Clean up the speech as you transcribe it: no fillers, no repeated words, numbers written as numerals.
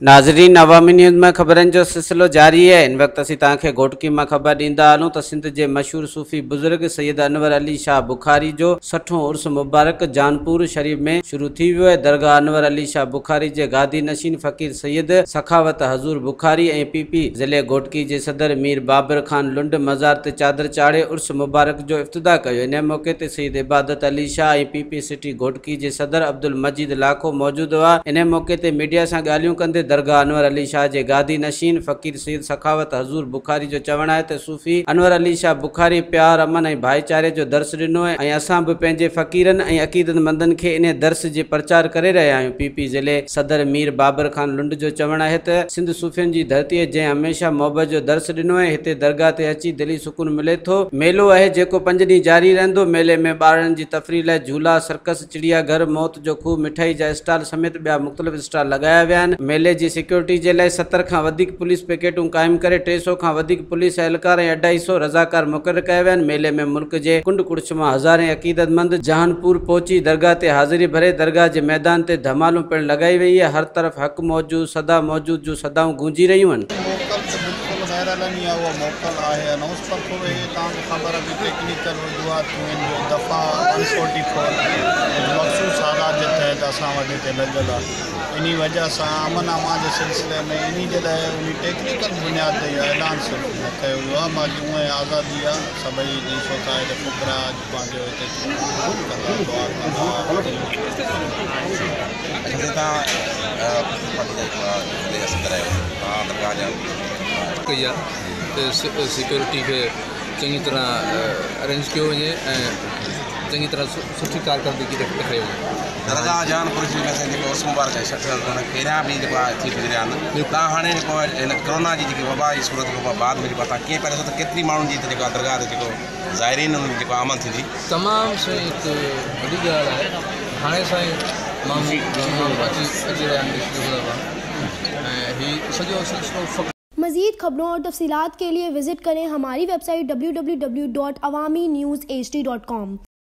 ناظرين عوامي نيوز ۾ خبرن جو سلسلو جاري آهي. هن وقت اسين توهان کي گهوٽڪي مان خبر ڏيندا هلون ته سنڌ جي مشهور صوفي بزرگ سيد انور علي شاهه بخاري جو سٺون عرس مبارڪ جانپور شريف ۾ شروع ٿي ويو آهي. درگاهه انور علي شاهه بخاري جي گادي نشين فقير سيد سخاوت حضور بخاري ۽ پي پي ضلعي گهوٽڪي جي صدر مير بابر خان لنڊ مزار تي چادر چاڙهي عرس مبارڪ جو افتتاح ڪيو. انهي موقعي تي Syed Ibadat Ali Shah ۽ P P city Ghotki جي صدر عبدالمجيد لاکو موجود هئا. انهي موقعي تي ميڊيا سان ڳالهيون ڪندي درگاهه انور علي شاهه جي گادي نشين فقير سيد سخاوت حضور بخاري جو چوڻ آهي ته صوفي انور علي شاهه بخاري پيار، امن ۽ ڀائيچاري جو درس ڏنو ۽ اسان به پنهنجي فقيرن ۽ عقيدتمندن کي انهي درس جي پرچار ڪري رهيا آهيون. پي پي ضلعي صدر مير بابر خان لنڊ جو چوڻ آهي ته سنڌ صوفين جي ڌرتي آهي جنهن هميشه محبت جو درس ڏنو ۽ هتي درگاهه تي اچي دلي سڪون ملي ٿو. ميلو آهي جيڪو پنج ڏينهن جاري رهندو. ميلي ۾ ٻارڙن جي تفريح لاء جهولا، سرڪس، چڙيا گهر، موت جو کوهه، مٺائي جا اسٽال سميت ٻيا مختلف اسٽال لڳايا ويا آهن. ميلي جي سيڪيورٽي جي لاء 70 کان وڌيڪ پوليس پڪيٽون قائم ڪري 300 کان وڌيڪ پوليس اهلڪار ۽ اڍائي سئو رضاڪار مقرر ڪيا ويا آهن. ميلي ۾ ملڪ جي ڪنڊ ڪڙڇ مان هزارين عقيدتمند جهانپور پهچي درگاهه تي حاضري ڀري درگاهه جي ميدان تي ڌمالون پڻ لڳائي وئي آهي. هر طرف حق موجود سدا موجود جون صدائون گونجي رهيون آهن. موڪل ته بلڪل غير علني آهي اها موڪل آهي انائونس پر ٿورو هي توهان کي خبر آهي ته ٽيڪنيڪل وجوهات ٿيون آهن جو دفعا ون فورٽي فور ڪجهه مخصوص حالات جي تحت اسان وٽ هتي لڳل آهي انهي وجه سان امن امان جي سلسلي ۾ انهي جي لاء انهي ٽيڪنيڪل بنياد تي اهو اعلان صرف نه ڪيو ويو آهي باقي هونئن آزادي آهي سڀئي ڏسو ٿا هتي فقراء اڄ پنهنجو هتي ڪندا دعا ڪندا. اڇا سائين توهان پارٽي جا هڪ ضلعي جا صدر آهيو توهان درگاهه جا ڪئي آهي ته سيڪيورٽي کي چڱي طرح ارينج ڪيو وڃي ۽ چڱي طرح سٺي ڪارڪردگي ڏيکاري وڃي. درگاهه جهان پور شريف ۾ سائين جيڪو عرس مبارڪ ۽ 60 هن پهريان به جيڪو آهي ٿي گذريا آهن توهان هاڻي جيڪو هن ڪرونا جي جيڪي وبا جي صورت کان بعد ۾ جيڪو آهي توهان ڪيئن پيا ڏسو ته ڪيتري ماڻهن جي هتي جيڪو آهي درگاهه تي جيڪو زائرين انهن جي جيڪو آمد ٿيندي. تمام سائين هڪ وڏي ڳالهه آهي هاڻي سائين ماڻهو اچي اچي رهيا آهن ۽ هي سڄو سلسلو. मज़ीद खबरों और तफसीलात के लिए विज़िट करें हमारी वेबसाइट www.awamiNewsHD.com।